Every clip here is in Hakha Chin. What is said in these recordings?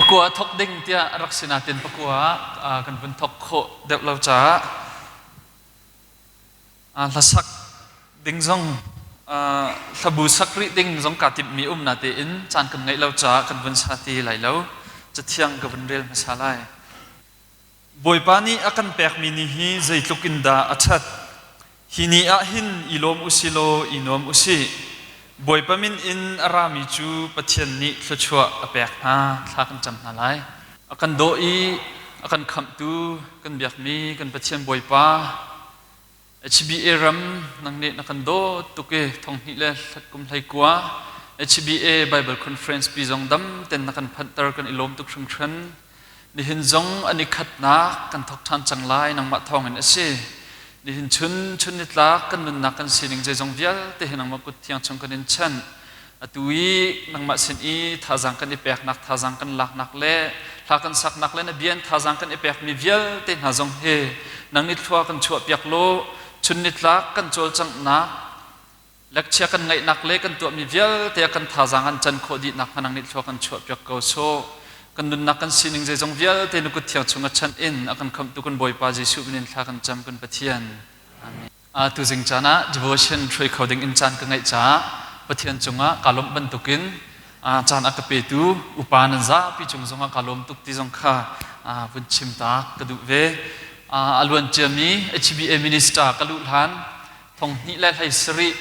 Pakua thok ding tiah rak si natin pakua ah kan vun thok khawh deuh lo caah hlasak ding zong hlabu sak rih ding zong kaa timhmi um natein caan kan ngeih lo caah kan vun sa ti lai lo. Cathiang ka vun rel hmasa lai. Bawipa nih a kan pekmi ni hi zeitluk in dah a ṭhat. Hi ni ah hin i lawm u si law i nuam u sih. Bawipa min in a rami cu Pathian nih thluachuah a pek hna. Thla kan cam hna lai. A kan daw i a kan khamhtu kan biakmi kan Pathian Bawipa, HBA ram nang nih na kan dawt tuk i thonghnih le kum 19 HBA Bible Conference pi zong dam ten na kan phanhter kan i lawm tuk hringhran. Nihin zong an i khatnak kan thok ṭhan cang lai nangmah thawngin a si. Nihin chun chun nitlak kan nunnak kan sining zeizong vialte hi nangmah kut thiang chung kan in chanh. Atu i nangmah sin i thazaang kan i peknak thazaang kan laknak le hla kan saknak le na bian thazaang kan i pekmi vialte hna zong hi nang nih thlua kan chuahpiak law chun nitlak kan cawlcanghnak Lekchia kan ngaihnak le kan tuahmi vialte ah kan thazaang an can khawh dih nakhnga nang nih thlua kan chuahpiak ko sawh. Kan nunnak kan sining zeizong vialte na kut thiang chung a chanh in a kan khamhtu kan Bawipa Jesuh min in thla kan cam kan Pathian. Amen. Tuzing caan ah devotion hruai kho ding in caan ka ngeih caah Pathian cungah kaa lawmh bantukin caan a ka petu upa nan zapi cung zongah kaa lawm tuk ti zong kha vun chim ta ka duh ve. A luan ciami HBA minister ka luh hlan 2017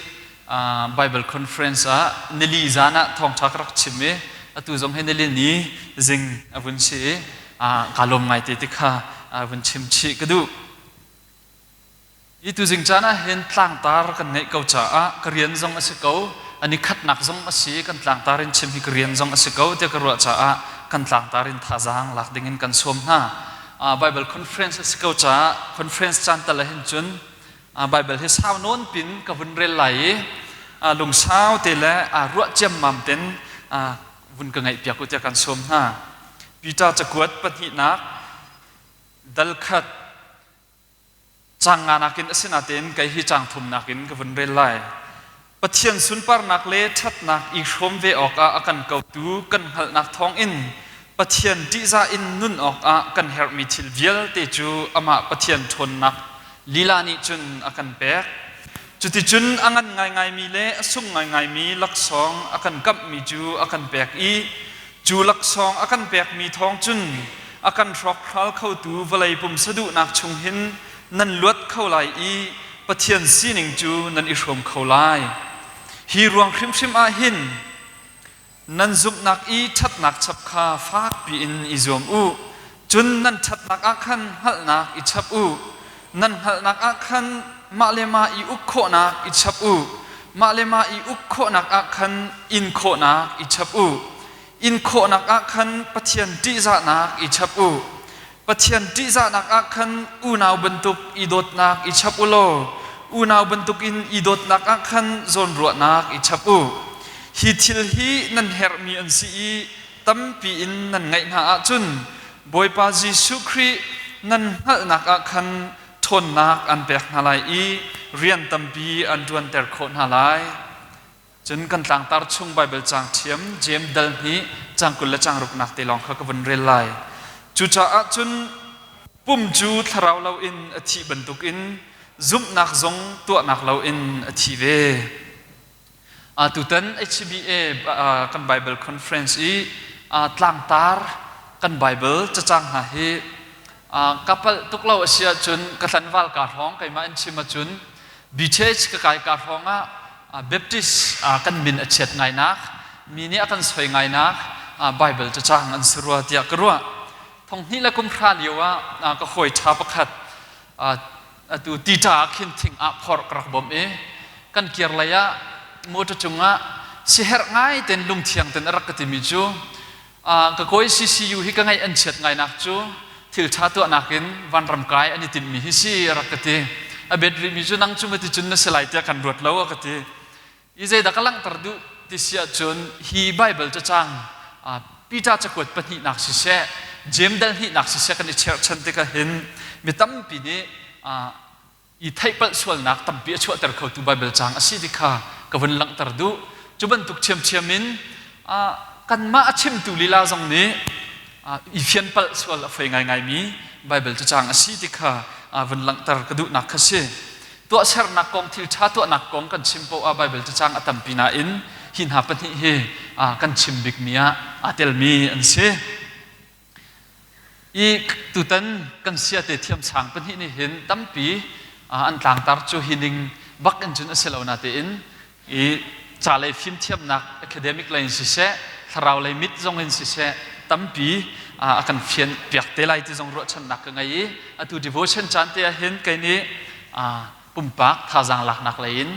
Bible Conference ah nili zan ah thawngṭha ka rak chim i atu zong hi nili ni zing a vun si i kaa lawm ngai te ti kha vun chim chih ka duh. Hi tuzing caan ah hin tlangtar kan ngeih ko caah ka rian zong a si ko, an i khatnak zong a si, kan tlangtar in chim hi ka rian zong a si ko tiah ka ruah caah kan tlangtar in thazaang lak ding in kan sawm hna. Bible Conference a si ko caah conference caan tal ah hin cun Baibal hi sau nawn pin ka vun rel lai i lungsau te le ruah ciammam ten vun ka ngaih piak u tiah kan sawm hna. Peter cakuat pahnihnak dal khat cang nga nakin asinain kei hi cang thum nakin ka vun rel lai. Pathian sunparnak le ṭhatnak i hrawm ve awkah a kan kotu kan hngalhnak thawngin Pathian ṭihzah in nun awkah kan herhmi thil vialte cu amah Pathian ṭhawnnak lila nih cun a kan pek. Cuticun a ngan ngaingaimi le a sung ngaingaimi laksawng a kan kamhmi cu a kan pek i cu laksawng a kan pekmi thawng cun a kan hrawkhralh khotu vawlei pumsa duhnak chung hin nan luat kho lai i Pathian sining cu nan i hrawm kho lai. Hi ruang hrimhrim ah hin nan zumhnak i ṭhatnak chap kha fakpi in i zuam u. Cun nan ṭhatnak ah khan hngalhnak i chap u. Nan hngalhnak ah khan mah le mah i uk khawhnak i chap u. Mah le mah i uk khawhnak ah khan in khawhnak i chap u. In khawhnak ah khan Pathian ṭihzahnak i chap u. Pathian ṭihzahnak ah khan unau bantuk i dawtnak i chap u law unau bantukin i dawtnak ah khan zawnruahnak i chap u. Hi thil hi nan herhmi an si i tampi in nan ngaih hna ahcun Bawipa Jesuh Khrih nan hngalhnak ah khan ṭhawnnak an pek hna lai i rian tampi an ṭuanter khawh hna lai. Cun kan tlangtar chung Baibal caang ṭhiam Jeim dal hnih caang 20 le caang ruknak te lawng kha ka vun rel lai. Cucaah cun pum cu thlarau loin a thih bantukin zumhnak zong tuahnak loin a thi ve. Tutan HBA kan Bible Conference i tlangtar kan Bible cacang hna hi ka palh tuk lo a si ahcun ka tlanval ka hrawng keimah in chim ahcun BCH ka kai ka hrawng ah Baptist kan min a chiat ngainak, mi nih a kan soi ngainak Bible cacang an si rua tiah ka ruah. Thonghnih le kum hra lio ah ka hawi ṭha pakhat atu tita ah khin thing ah phorh ka rak bawmh i kan kir lei ah motor cungah siherh ngai ten lungthiang ten a rak ka timi cu Ka kawi CCU hi ka ngaih an chiat ngainak cu thil ṭha tuahnak in vanram kai an i timhmi hi si a rak ka ti. A bet rihmi cu nang cu mati cun na si lai tiah kan ruat lo a ka ti. I zeidah ka langhter duh ti si ahcun hi Baibal cacang Peter cakuat pahnihnak siseh, Jeim dal hnihnak siseh kan i cherhchan tikah hin mi tampi nih i theihpalh sualnak tampi a chuahter khotu Baibal caang a si ti kha ka vun langhter duh. Cu bantuk ṭhiamṭhiam in kanmah a chimtu lila zong nih i fianpalh sual a foi ngaingaimi Baibal cacang a si ti kha vun langhter ka duhnak kha si. Tuahsernak kong, thil ṭha tuahnak kong kan chim poah ah Baibal cacang a tampi nain hi hna pahnih hi kan chim bikmi ah aa telmi an si. I tutan kan siate thiamsang pahnih nih hin tampi an tlangtar cu hi ning bak in cun a si lo natein i ca lei fimthiamnak academic lei in siseh thlarau lei mit zong in siseh tampi a kan fian piak te lai ti zong ruahchannak ka ngei i atu devotion caan te ah hin kei nih pumpak thazaang laknak lei in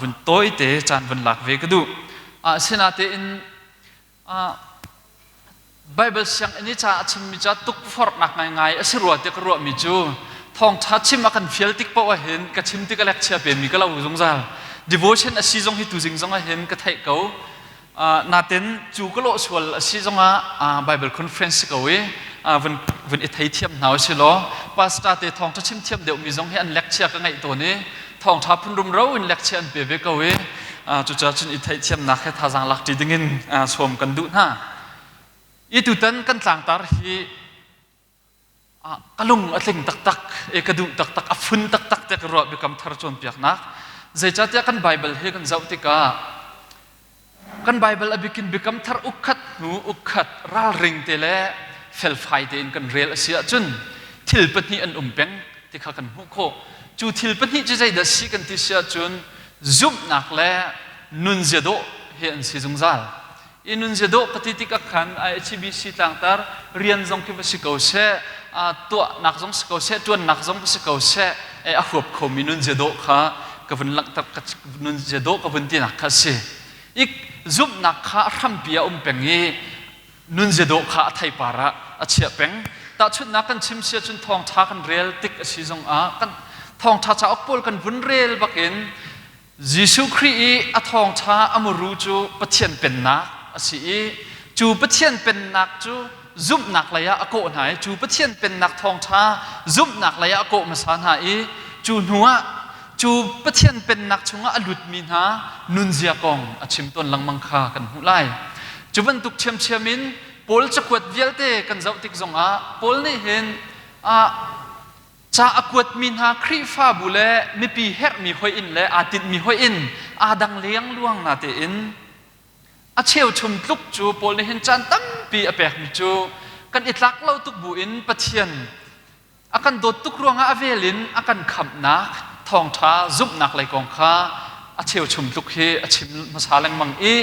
vun tawi te caan vun lak ve ka duh. Asinatein Baibal sianginn i ca a chimmi ca tukforhnak ngaingai a si rua tiah ka ruahmi cu thawngṭha chim a kan fial tik paoh ahhin ka chim tik a lekchia pemi ka lo zungzal. Devotion a si zong hi tuzing zong ahhin ka theih ko. Natin cu ka lawh sual a si zongah Bible conference si ko i vun vun i theithiam hna u si law pastor te thawngṭha chim thiam deuhmi zong hi an lekchia ka ngaih tawn i thawngṭha phun rumro in lecture an pe ve ko i cucaah cun i theihthiamnak he thazaang lak ṭi dingin sawm kan duh hna. I tutan kan tlangtar hi ka lung a tling taktak e ka duh taktak a fun taktak tiah ka ruah biakam thar cawnpiaknak zeicahtiah kan Bible hi kan zoh tikah Kan Baibal a bikin biakam thar ukkhat hnu ukkhat ralring te le felfai tein kan rel a si ahcun thil pahnih an um peng ti kha kan hmuh khawh. Cu thil pahnih cu zeidah si kan ti si ahcun zumhnak le nunzia dawh hi an si zungzal. I nunzia dawh ka ti tikah khan IHBC tlangtar rian zong khi va si ko seh, tuahnak zong si ko seh, ṭuannak zong va si ko seh, a huap khomi nunzia dawh kha ka vun langhter ka nunzia dawh ka vun tinak kha a si. I zumhnak kha a hrampi ah um peng i nunzia dawh kha a theipar ah a chiah peng. Tahchunhnak kan chim si ahcun thawngṭha kan rel tik a si zongah kan thawngṭha cauk pawl kan vun rel bakin Jesuh Khrih i a thawngṭha a muru cu Pathian pennak a si i cu Pathian pennak cu zumhnak lei ah a kawh hna i cu Pathian pennak thawngṭha zumhnak lei ah a kawh hmasa hna i cu hnu ah cu Pathian pennak chungah a lutmi hna nunzia kong a chim tawn lengmang kha kan hmuh lai. Cu bantuk ṭhiamṭhiam in Paul cakuat vialte kan zoh tik zongah Paul nih hin ca a kuatmi hna Khrihfabu le mipi herhmi hoih in le aa tinhmi hoih in aa dang lengluang natein A cheuchum tluk cu Paul nih hin caan tampi a pekmi cu kan i tlak lo tuk buin Pathian a kan dawt tuk ruangah a vel in a kan khamhnak thawngṭha zumhnak lei kong kha a cheuchum tluk hi a chim hmasa lengmang i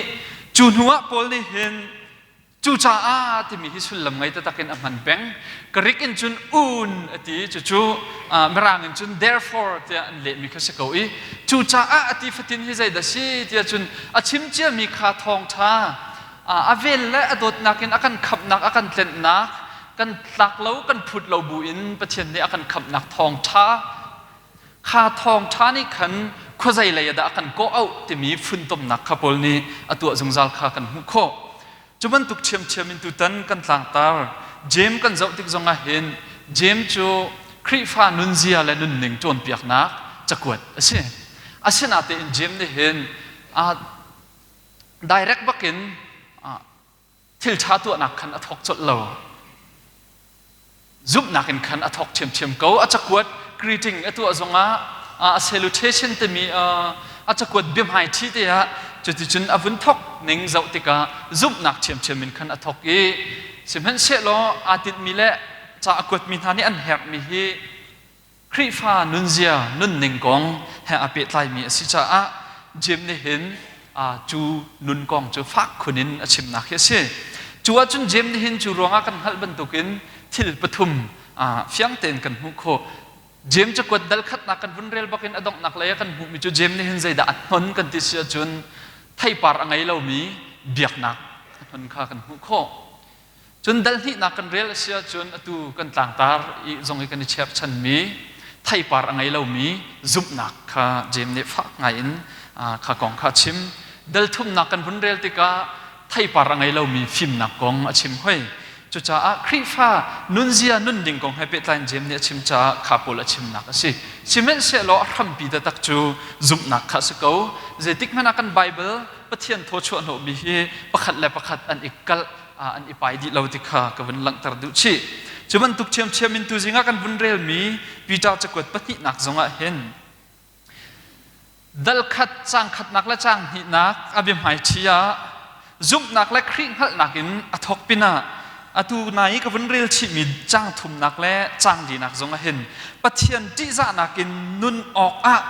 cu hnuah Paul nih hin Cucaah timi hi sullam ngei taktak in a hman peng. Greek in cun un a ti, cucu Mirang in cun therefore tiah an lehmi kha si ko i cucaah a ti fatin hi zeidah si tiah cun a chim ciami kha thawngṭha a vel le a dawtnak in a kan khamhnak, a kan tlenhnak, kan tlak lo, kan phut lo bu in Pathian nih a kan khamhnak thawngṭha kha thawngṭha nih khan khuazei lei ah dah a kan kawh auh timi funtomnak kha Paul nih a tuah zungzal kha kan hmuh khawh. Cu bantuk ṭhiamṭhiam in tutan kan tlangtar Jeim kan zoh tik zongah hin Jeim cu Khrihfa nunzia le nunning cawnpiaknak cakuat a si. Asinatein Jeim nih hin direct bakin thil ṭha tuahnak khan a thawk colh lo. Zumhnak in khan a thawk ṭhiamṭhiam ko. A cakuat greeting a tuah zongah a salutation timi a cakuat biahmaiṭhi te ah cuticun a vun thawk ning zoh tikah zumhnak ṭhiamṭhiam in khan a thawk i sihmanhsehlaw aa tinhmi le ca a kuatmi hna nih an herhmi hi Khrihfa nunzia nunning kong he aa pehtlaimi a si caah Jim nih hin cu nun kong cu fak khun in a chimnak hi a si. Cu ahcun Jim nih hin cu ruangah kan hngalh bantukin thil pathum fiang tein kan hmuh khawh. Jeim cakuat dal khatnak kan vun rel bakin a donghnak lei ah kan hmuhmi cu Jeim nih hin zeidah a hnon kan ti si ahcun theipar a ngei lomi biaknak a hnon kha kan hmuh khawh. Cun dal hnihnak kan rel a si ahcun atu kan tlangtar i zong i kan i cherchanmi theipar a ngei lomi zumhnak kha Jeim nih fak ngai in kha kong kha a chim. Dal thumnak kan vun rel tikah theipar a ngei lomi fimnak kong a chim hoi. Cucaah Khrihfa nunzia nunning kong he pehtlai in Jeim nih a chim caah kha pawl a chimnak a si. Sihmanhsehlaw a hrampi taktak cu zumhnak kha a si ko. Zeitik hmanh ah kan Bible Pathian thawchuah hnawhmi hi pakhat le pakhat an i kalh. An i pai dih lo ti kha ka vun langhter duh chih. Cu bantuk ṭhiamṭhiam in tuzing ah kan vun relmi Peter cakuat pahnihnak zongah hin dal khat caang khatnak le caang hnihnak a biahmaiṭhi ah zumhnak le Khrih hngalhnak in a thawk pinah atu nai i ka vun rel chihmi caang thumnak le caang linak zongah hin Pathian ṭihzahnak in nun awkah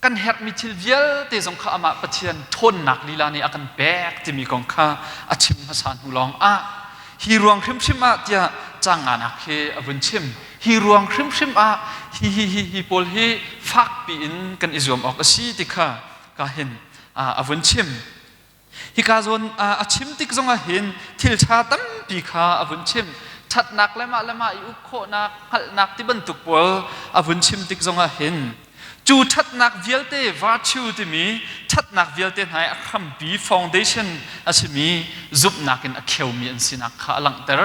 kan herhmi thil vialte zong kha amah Pathian ṭhawnnak lila nih a kan pek timi kong kha a chim hmasa hnu lawng ah hi ruang hrimhrim ah tiah caang nganak hi a vun chim. Hi ruang hrimhrim ah hi hi hi hi pawl hi fakpi in kan i zuam awk a si ti kha ka hin a vun chim. Hika zawn a chim tik zongah hin thil ṭha tampi kha a vun chim. Ṭhatnak le mah le mah i uk khawhnak, hngalhnak ti bantuk pawl a vun chim tik zongah hin cu ṭhatnak vialte virtue timi ṭhatnak vialte hna i a hrampi foundation a simi zumhnak in a kheumi an sinak kha a langhter.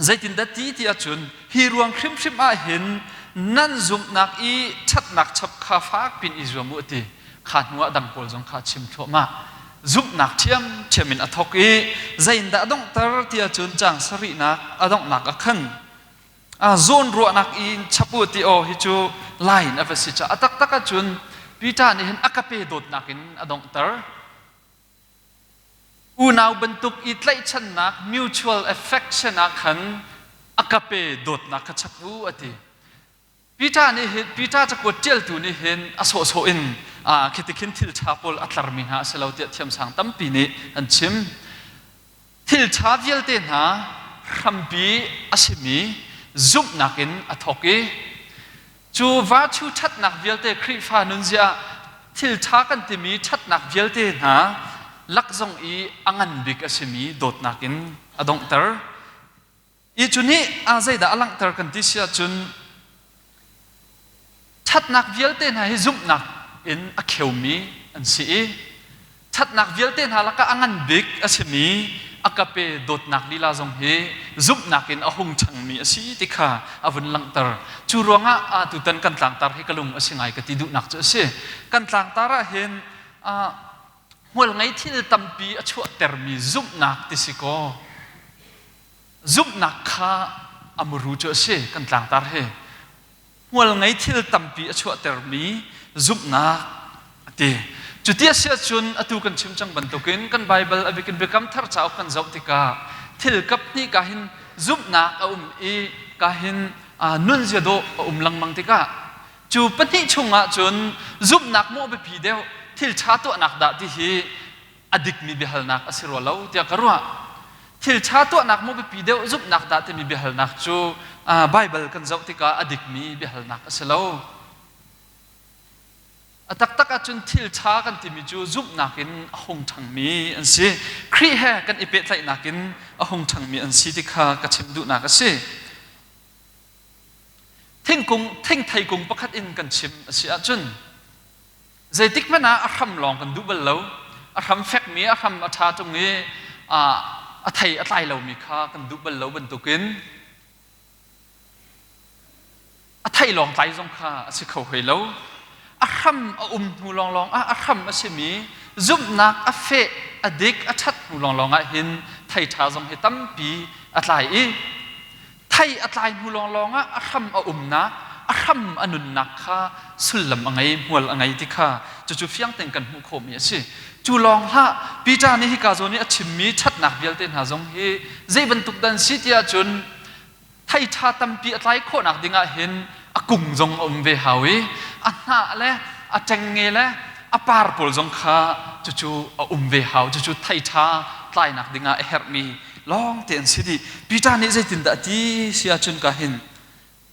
Zeitindah ti ti ahcun hi ruang hrimhrim ah hin nan zumhnak i ṭhatnak chap kha fak pin i zuam u a ti. Kha hnu ah dang pawl zong kha a chim thluahmah. Zumhnak ṭhiamṭhiam in a thawk i zeiindah a donghter ti ahcun caang sarihnak a donghnak ah khan a zawnruahnak in chap u ti aw hi cu line a va si caah a taktak ahcun Peter nih hin a ka pe dawtnak in a donghter. Unau bantuk i tlaihchannak mutual affection ah khan a ka pe dawtnak kha chap u a ti. Peter nih hin Peter cakuat ṭialtu nih hin a sawhsawh in khi khin thil ṭha pawl a tlarmi hna a si lo tiah thiamsang tampi nih an chim. Thil ṭha vialte hna hrampi a simi zumhnak in a thawk i Cu virtue ṭhatnak vialte Khrihfa nunzia ah thil ṭha kan timi ṭhatnak vialte hna lak zong i a ngan bik a simi dawtnak in a donghter. I cu nih a zeidah a langhter kan ti si ahcun ṭhatnak vialte hna hi zumhnak in a kheumi an si i Ṭhatnak vialte hna lakah a ngan bik a simi a ka pe dawtnak lila zong hi zumhnak in a hung ṭhangmi a si ti kha a vun langhter. Cu ruangah tutan kan tlangtar hi ka lung a si ngai ka ti duhnak cu a si. Kan tlangtar ah hin hmual ngei thil tampi a chuahtermi zumhnak ti si kaw zumhnak kha a muru cu a si kan tlangtar hi. Hmual ngei thil tampi a chuahtermi zumhnak a ti. Cuti a si ahcun atu kan chim cang bantukin kan Baibal a bikin Biakam Thar cauk kan zoh tikah thil kap hnih ka hin zumhnak a um i ka hin nunzia dawh a um lengmang tikah cu pahnih chungah cun zumhnak maw biapi deuh thil ṭha tuahnak dah ti hi a dikmi biahalnak a si rua lo tiah ka ruah. Thil ṭha tuahnak maw biapi deuh zumhnak dah timi biahalnak cu Baibal kan zoh tikah a dikmi biahalnak a si lo. A taktak ahcun thil ṭha kan timi cu zumhnak in a hung ṭhangmi an si. Khrih he kan i pehtlaihnak in a hung ṭhangmi an si ti kha ka chim duhnak a si. Thingkung, thingthei kung pakhat in kan chim a si ahcun Zeitik hmanh ah a hram lawng kan duh bal lo. A hram fekmi, a hram a ṭha ṭung i a thei a tlai lomi kha kan duh bal lo bantukin a thei lawng tlai zong kha a si kho hoi lo. A hram a um hnu lawnglawng ah a hram a simi zumhnak a feh, a dik, a ṭhat hnu lawnglawng ah hin thei ṭha zong hi tampi a tlai i Thei a tlai hnu lawnglawng ah a hram a umnak, a hram a nunnak kha sullam a ngei, hmual a ngei ti kha cucu fiang tein kan hmuh khawhmi a si. Cu lawng hlah, Peter nih hika zawn i a chimmi ṭhatnak vialte hna zong hi zei bantuk dan si ti ahcun thei ṭha tampi a tlai khawhnak dingah hin a kung zong a um ve hau i a hnah le a ṭengnge le a par pawl zong kha cucu a um ve hau. Cucu thei ṭha tlainak dingah a herhmi lawngte an si dih. Peter nih zeitindah a ti si ahcun ka hin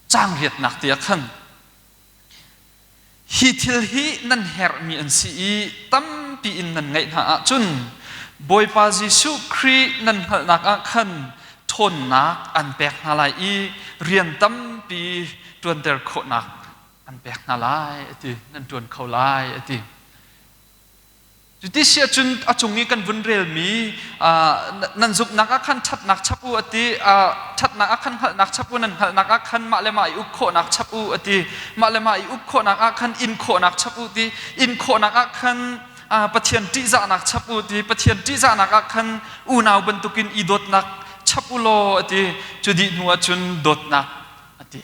caang riatnak te ah khan hi thil hi nan herhmi an si i tampi in nan ngeih hna ahcun Bawipa Jesuh Khrih nan hngalhnak ah khan ṭhawnnak an pek hna lai i rian tampi ṭuanter khawhnak an pek hna lai a ti nan ṭuan kho lai a ti. Cuti si ahcun a cung i kan vun relmi nan zumhnak ah khan ṭhatnak chap u a ti, ṭhatnak ah khan hngalhnak chap u, nan hngalhnak ah khan mah le mah i uk khawhnak chap u a ti, mah le mah i uk khawhnak ah khan in khawhnak chap u ti, in khawhnak ah khan Pathian ṭihzahnak chap u ti, Pathian ṭihzahnak ah khan unau bantukin i dawtnak chap u law a ti. Cu dih hnu ah cun dawtnak a ti.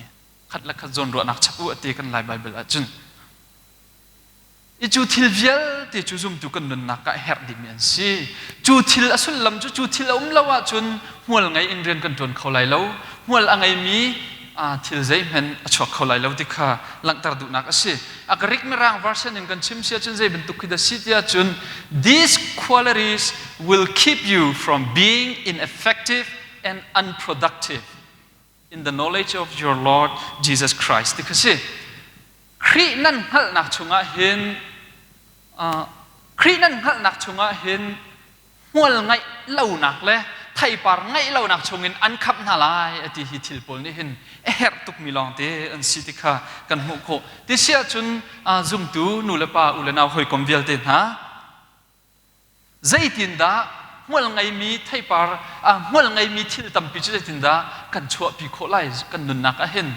Khat le khat zawnruahnak chap u a ti kan Lai Baibal ah cun. I cu thil vialte cu zumtu kan nunnak ah herh dihmi an si. Cu thil a sullam cu cu thil a um lo ahcun hmual ngei in rian kan ṭuan kho lai lo. Hmual a ngeimi thil zeihmanh a chuak kho lai lo ti kha langhter duhnak a si. A Greek Mirang version in kan chim si ahcun zei bantuk khi dah si ti ahcun these qualities will keep you from being ineffective and unproductive in the knowledge of your Lord Jesus Christ ti kha si. Khrih nan hngalhnak chungah hin Khrih nan hngalhnak chungah hin hmual ngaih lonak le theipar ngaih lonak chungin an khamh hna lai a ti hi thil pawl nih hin a herh tukmi lawngte an si ti kha kan hmuh khawh. Ti si ahcun zumtu nu le pa u le nau hawikom vialte hna Zeitindah hmual ngeimi theipar, hmual ngeimi thil tampi cu zeitindah kan chuahpi khawh lai kan nunnak ah hin?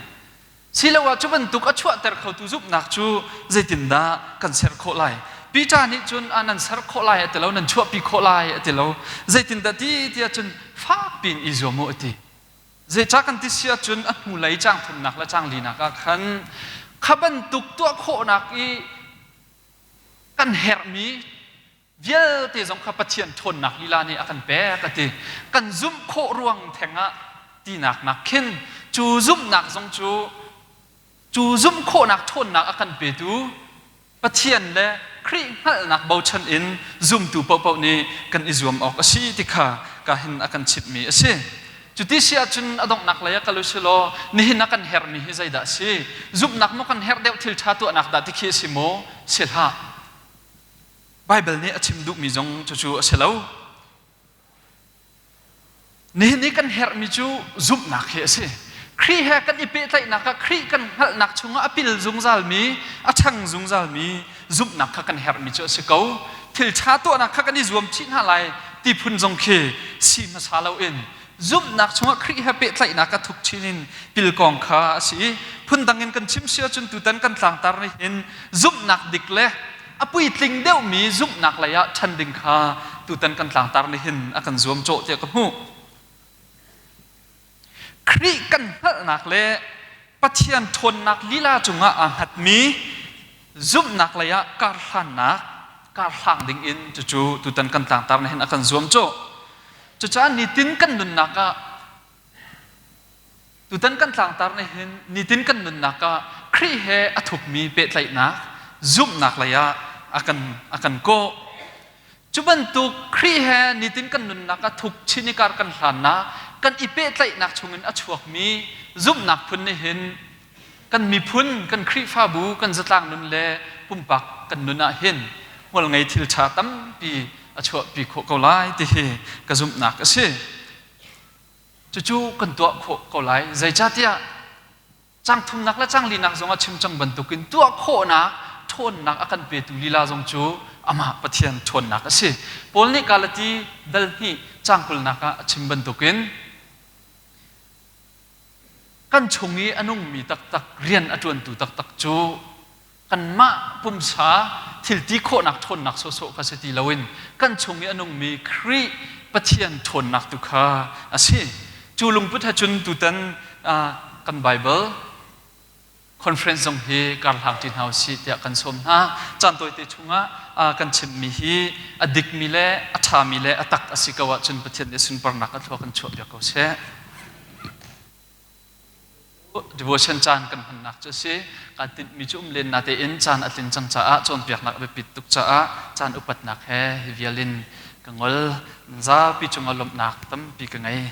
Siloah cu bantuk a chuahter khotu zumhnak cu zeitindah kan ser khawh lai? Peter nih cun a nan ser khawh lai a ti lo, nan chuahpi khawh lai a ti lo. Zeitindah ti tiah cun fak piin i zuam u a ti. Zeicah kan ti si ahcun a hnulei caang thumnak le caang linak ah khan kha bantuk tuah khawhnak i kan herhmi vialte zong kha Pathian ṭhawnnak lila nih a kan pek a ti. Kan zumh khawh ruang theng ah tinak nak khin cu zumhnak zong cu cu zumh khawhnak ṭhawnnak a kan petu Pathian le Khrih hngalhnak bochan in zumtu paohpaoh nih kan i zuam awk a si ti kha ka hin a kan chimhmi a si. Cuti si ahcun a donghnak lei ah kal u si law nihin ah kan herhmi hi zeidah a si? Zumhnak maw kan herh deuh thil ṭha tuahnak dah ti khi a si maw? Si hlah. Baibal nih a chim duhmi zong cucu a si lo. Nihin i kan herhmi cu zumhnak hi a si. Khrih he kan i pehtlaihnak ah Khrih kan hngalhnak chungah a pil zungzalmi, a ṭhang zungzalmi zumhnak kha kan herhmi cu a si ko. Thil ṭha tuahnak kha kan i zuam chih hna lai ti phun zong khi si hmasa loin zumhnak chungah Khrih he pehtlaihnak a thuk chin in pilkawng kha a si i phundang in kan chim si ahcun tutan kan tlangtar nih hin zumhnak dik le a puitling deuhmi zumhnak lei ah ṭhan ding kha tutan kan tlangtar nih hin a kan zuamcawh tiah ka hmuh. Khrih kan hngalhnak le Pathian ṭhawnnak lila cungah aa hngatmi zumhnak lei ah karhlannak karhlang ding in cucu tutan kan tlangtar nih hin a kan zuamcawh. Cucaah nitin kan nunnak ah tutan kan tlangtar nih hin nitin kan nunnak ah Khrih he a thukmi pehtlaihnak zumhnak lei ah a kan kawh. Cu bantuk Khrih he nitin kan nunnak ah thuk chin i kar kan hlannak kan i pehtlaihnak chungin a chuakmi zumhnak phun nih hin kan miphun, kan Khrihfabu, kan zatlang nun le pumpak kan nun ah hin hmual ngei thil ṭha tampi a chuahpi khawh ko lai ti hi ka zumhnak a si. Cucu kan tuah khawh ko lai. Zeicahtiah cang thumnak le cang linak zong a chim cang bantukin tuah khawhnak ṭhawnnak a kan petu lila zong cu amah Pathian ṭhawnnak a si. Paul nih Galati dal hnih cang kulnak ah a chim bantukin kan chung i a nungmi taktak rian a ṭuantu taktak cu kanmah pumsa thil ti khawhnak ṭhawnnak sawhsawh kha si ti loin kan chung i a nungmi Khrih Pathian ṭhawnnak tu kha a si. Cu lungput he cun tutan kan Bible conference zong hi karhlang ṭi hna usih tiah kan sawm hna. Caan tawite chungah kan chimmi hi a dikmi le a ṭhami le a tak a si ko ahcun Pathian nih sunparnak a thlua kan chuahpiak ko seh. Devotion caan kan hmannak cu a si. Kaa tinhmi cu um len natein caan a tlin cang caah cawnpiaknak a biapit tuk caah caan upatnak he hi vial in ka ngol. Zapi cungah lawmhnak tampi ka ngei.